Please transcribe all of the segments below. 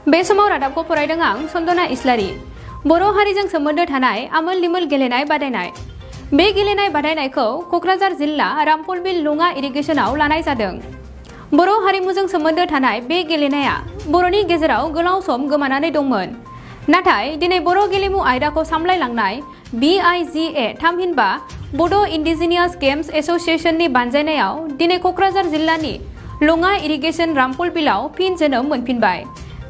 बे समाव रादाबखौ फरायदों आं सन्दना इस्लारि। बर' हारिजों सोमोन्दो थानाय आमोल दिमोल गेलेनाय बादायनाय। बे गेलेनाय बादायनायखौ क'क्राझार जिल्ला रामफलबिल लुङा इरिगेसनाव लानाय जादों। बर' हारिमुजों सोमोन्दो थानाय बे गेलेनाया बर'नि गेजेराव गोलाव सम गोमानानै दंमोन। नाथाय दिनै बर' गेलेमु आयदाखौ सामलायलांनाय BIGA थामहिनबा बड' इन्डिजिनियास गेम्स एस'सिएशननि बानजायनायाव दिनै क'क्राझार जिल्लानि लुङा इरिगेसन रामफलबिलाव फिन जोनोम मोनफिनबाय।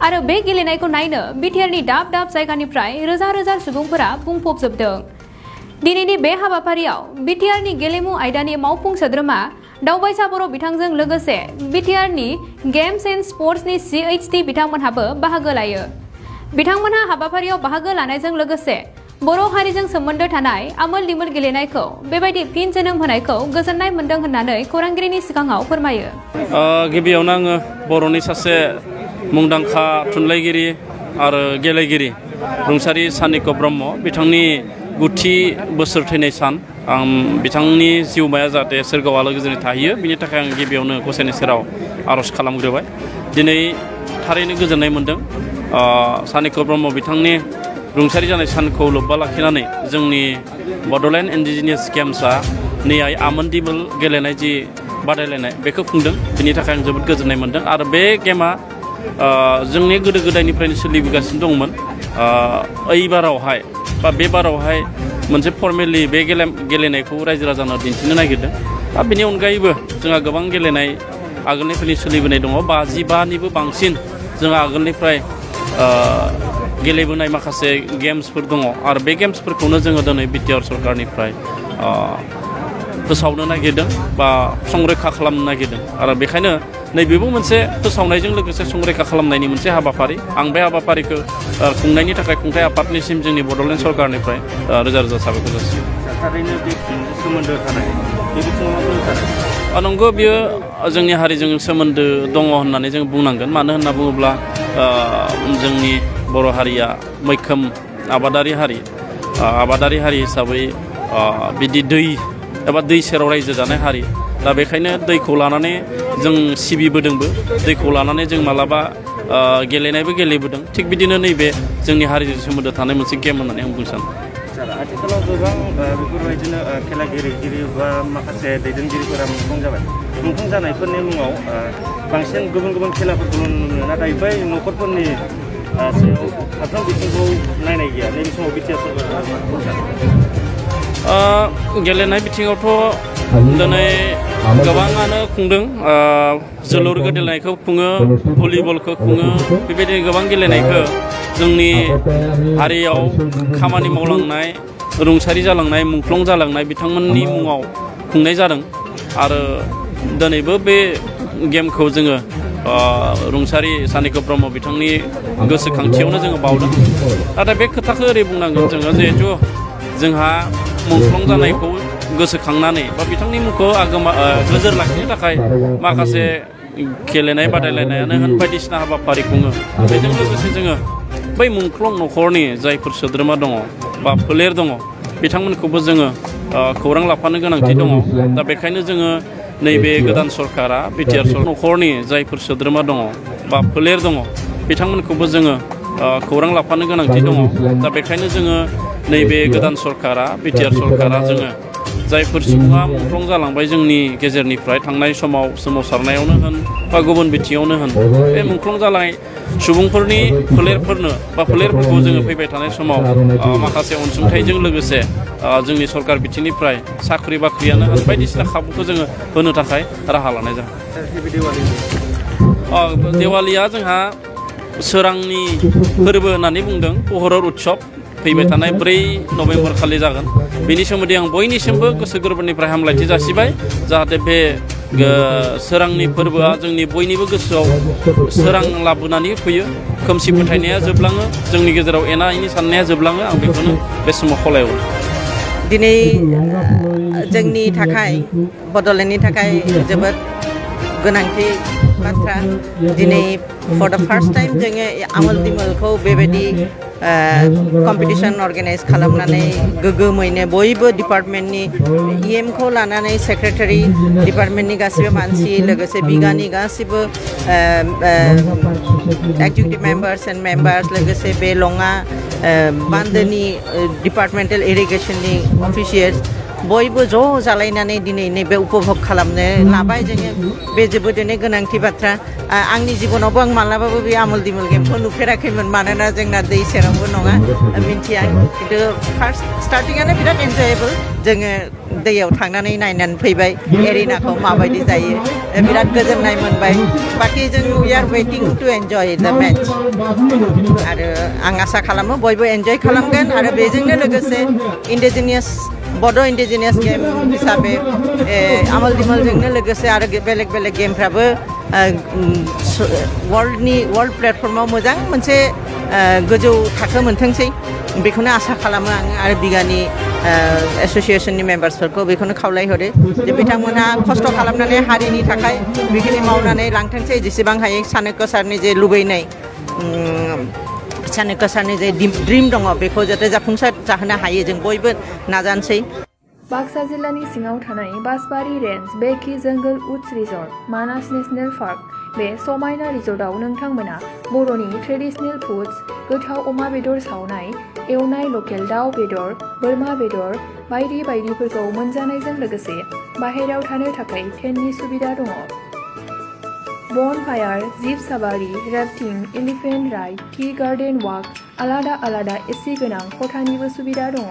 आरो बे गेलेनायखौ नायनो बिटिआरनि दाब दाब जायगानिफ्राय रोजा रोजा सुबुंफोरा बुंफबजोबदों। दिनैनि बे हाबाफारियाव बिटिआरनि गेलेमु आयदानि मावफुं सोद्रोमा दावबायसा बर' बिथांजों लोगोसे बिटिआरनि गेम्स एन्ड स्पर्ट्सनि CHD बिथांमोनहाबो बाहागो लायो। बिथांमोनहा हाबाफारियाव बाहागो लानायजों लोगोसे बर' हारिजों सोमोन्दो थानाय आमोल दिमोल गेलेनायखौ बेबायदि फिन जोनोम होनायखौ गोजोननाय मोन्दों होननानै खौरांगिरिनि सिगाङाव फोरमायो। गिबियावनो आङो बर'नि सासे मुंदांखा थुनलाइगिरि आरो गेलेगिरि रुंसारि सानिक ब्रह्म बिथांनि गुथि बोसोर थैनाय सान आं बिथांनि जिउमाया जाहाथे सोरगोआव आलो गोजोनै थाहैयो बिनि थाखाय आं गिबियावनो गसाइनि सेराव आर'ज खालामग्रोबाय। दिनै थारैनो गोजोननाय मोन्दों। सानिक ब्रह्म बिथांनि रुंसारि जानाय सानखौ लोब्बा लाखिनानै जोंनि बड'लेण्ड इन्डिजिनियास गेम्सआ नैहाय आमोल दिमोल गेलेनाय जि बादायलायनाय बेखौ खुंदों। बिनि थाखाय आं जोबोद गोजोननाय मोन्दों। आरो बे गेमा जोंनि गोदो गोदायनिफ्रायनो सोलिबोगासिनो दंमोन। ओइबारावहाय बा बे बारावहाय मोनसे फर्मेलि बे गेलेनायखौ रायजो राजानो दिन्थिनो नागिरदों। दा बेनि अनगायैबो जोंहा गोबां गेलेनाय आगोलनिफ्रायनो सोलिबोनाय दङ। 52निबो बांसिन जोंहा आगोलनिफ्राय गेलेबोनाय माखासे गेम्सफोर दङ। आरो बे गेम्सफोरखौनो जोङो दिनै बिटिआर सरकारनिफ्राय फोसावनो नागिरदों बा संरैखा खालामनो नागिरदों। आरो बेखायनो नैबेबो मोनसे फोसावनायजों लोगोसे संरैखा खालामनायनि मोनसे हाबाफारि। आं बे हाबाफारिखौ खुंनायनि थाखाय खुंथाय आफादनिसिम जोंनि बड'लेण्ड सरकारनिफ्राय रोजा रोजा साबायखर जासियो। थारैनो बे सोमोन्दो थानाय बे बिथिङाव मा बुंनो सानो? नंगौ, बियो जोंनि हारिजों सोमोन्दो दङ होननानै जों बुंनांगोन। मानो होनना बुङोब्ला जोंनि बर' हारिया मैखोम आबादारि हारि हिसाबै बिदि दै एबा दै सेराव रायजो जानाय हारि। दा बेखायनो दैखौ लानानै जों सिबिबोदोंबो, दैखौ लानानै जों मालाबा गेलेनायबो गेलेबोदों। थिग बिदिनो नैबे जोंनि हारिजों सोमोन्दो थानाय मोनसे गेम होननानै आं बुंनो सानो। आथिखालाव गोबां बेफोरबायदिनो खेला गेलेगिरि बा माखासे दैदेनगिरिफोरा मुंख्लं जाबाय। मुंख्लं जानायफोरनि मुङाव बांसिन गुबुन गुबुन खेलाफोरखौ नुनो, नाथाय बै न'खरफोरनि सायाव फारफ्रोम बिथिंखौ नायनाय गैया। नैबे समाव बिटिआर सरकारा मा बुंनो सानो? गेलेनाय बिथिङावथ' दिनै गोबाङानो खुंदों। जोलुर गेलेनायखौ खुङो, भलिबलखौ खुङो, बेबायदिनो गोबां गेलेनायखौ जोंनि हारियाव खामानि मावलांनाय, रुंसारि जालांनाय, मुंख्लं जालांनाय बिथांमोननि मुङाव खुंनाय जादों। आरो दिनैबो बे गेमखौ जोङो रुंसारि सानिक ब्रह्म बिथांनि गोसोखांथियावनो जोङो बावदों। नाथाय बे खोथाखौ ओरै बुंनांगोन जोङो, जिहेथु जोंहा मुंख्लं जानायखौ गोसोखांनानै बा बिथांनि मुंखौ गोजोर लाखिनो थाखाय माखासे गेलेनाय बादायलायनायानो होन बायदिसिना हाबाफारि खुङो। बेजों लोगोसे जोङो बै मुंख्लं न'खरनि जायफोर सोद्रोमा दङ बा फोलेर दङ बिथांमोनखौबो जोङो खौरां लाफानो गोनांथि दङ। दा बेखायनो जोङो नैबे गोदान सरकारा बिटिआर न'खरनि जायफोर सोद्रोमा दङ बा फोलेर दङ बिथांमोनखौबो जोङो खौरां लाफानो गोनांथि दङ। दा बेखायनो जोङो नैबे गोदान सरकारा बिटिआर सरकारा जोङो जायफोर सुबुङा मुंख्लं जालांबाय जोंनि गेजेरनिफ्राय थांनाय समाव सोमावसारनायावनो होन बा गुबुन बिथिङावनो होन, बे मुंख्लं जानाय सुबुंफोरनि फोलेरफोरखौ जोङो फैबाय थानाय समाव माखासे अनसुंथाइजों लोगोसे जोंनि सरकार बिथिंनिफ्राय साख्रि बाख्रियानो होन बायदिसिना खाबुखौ जोङो होनो थाखाय राहा लानाय जागोन। देवालिया जोंहा सोरांनि फोरबो होननानै बुंदों। पहरर उत्सब फैबाय थानाय 4 नभेम्बर खालि जागोन। बेनि सोमोन्दै आं बयनिसिमबो गोसो गोरबोनिफ्राय हामलायथि जासिबाय। जाहाथे बे सोरांनि फोरबोआ जोंनि बयनिबो गोसोआव सोरां लाबोनानै फैयो, खोमसि फोथायनाया जोबलाङो, जोंनि गेजेराव एना एनि साननाया जोबलाङो। आं बेखौनो बे समाव खावलायहरो। दिनै जोंनि थाखाय बड'लेण्डनि थाखाय जोबोद गोनांथि बाथ्रा दिनै फर द फार्स्ट टाइम जोङो आमोल दिमोलखौ बेबायदि कम्पिटिसन अर्गानाइज खालामनानै गोग्गोमैनो बयबो डिपार्टमेन्टनि इएमखौ लानानै सेक्रेटारि डिपार्टमेन्टनि गासिबो मानसि लोगोसे बिगानि गासिबो एक्जिकिउटिभ मेम्बार्स एन्ड मेम्बार्स लोगोसे बे लङा बान्दोनि डिपार्टमेन्टेल इरिगेसननि अफिसियेल्स बयबो ज' जालायनानै दिनै नैबे उपभग खालामनो लाबाय जोङो बे जोबोदैनो गोनांथि बाथ्रा आंनि जिबनावबो आं मालाबाबो बे आमोल दिमोल गेमखौ नुफेराखैमोन मानोना जोंना दै सेरावबो नङा मिन्थिया खिन्थु फार्स्ट स्टार्टिंआनो बिराद एन्जयेबल जोङो दैयाव थांनानै नायनानै फैबाय एरिनाखौ माबायदि जायो बिराद गोजोननाय मोनबाय बाखि जों we are waiting to enjoy the match आरो आं आसा खालामो बयबो एन्जय खालामगोन आरो बेजोंनो लोगोसे इन्डिजिनियास बड' इन्डिजिनियास गेम हिसाबै आमोल दिमोलजोंनो लोगोसे आरो बेलेग बेलेग गेमफ्राबो वर्ल्ड प्लेटफर्माव मोजां मोनसे गोजौ थाखो मोनथोंसै बेखौनो आसा खालामो आङो आरो बिगानि एस'सियेसननि मेम्बार्सफोरखौ बेखौनो खावलायहरो जे बिथांमोनहा खस्थ' खालामनानै हारिनि थाखाय बेखिनि मावनानै लांथोंसै जेसेबां हायो चाणक्य सारनि जे लुबैनाय चाणक्य सारनि जे ड्रिम दङ बेखौ जाहाथे जाफुंसार जाहोनो हायो जों बयबो नाजानोसै बाक्सा जिल्लानि सिङाव थानाय बासबारि रेन्ज बेकि जंगल उड्स रिजर्ट मानास नेशनेल पार्क बे समायना रिजर्टआव नोंथांमोना बर'नि ट्रेडिशनेल फुड्स गोथाव अमा बेदर सावनाय एवनाय लकेल दाउ बेदर बोरमा बेदर बायदि बायदिफोरखौ मोनजानायजों लोगोसे बाहेरायाव थानो थाखाय टेन्टनि सुबिदा दङ bonfire jeep safari rafting elephant ride tea garden walk आलादा आलादा एसि गोनां खथानिबो सुबिदा दङ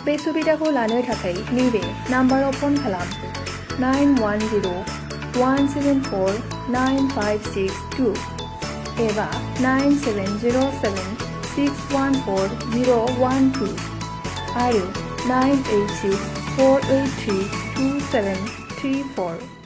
बे सुबिदाखौ लानो थाखाय नैबे नाम्बाराव फन खालाम 910-174-9562 एबा 9707-614-012 आरो 986-483-2734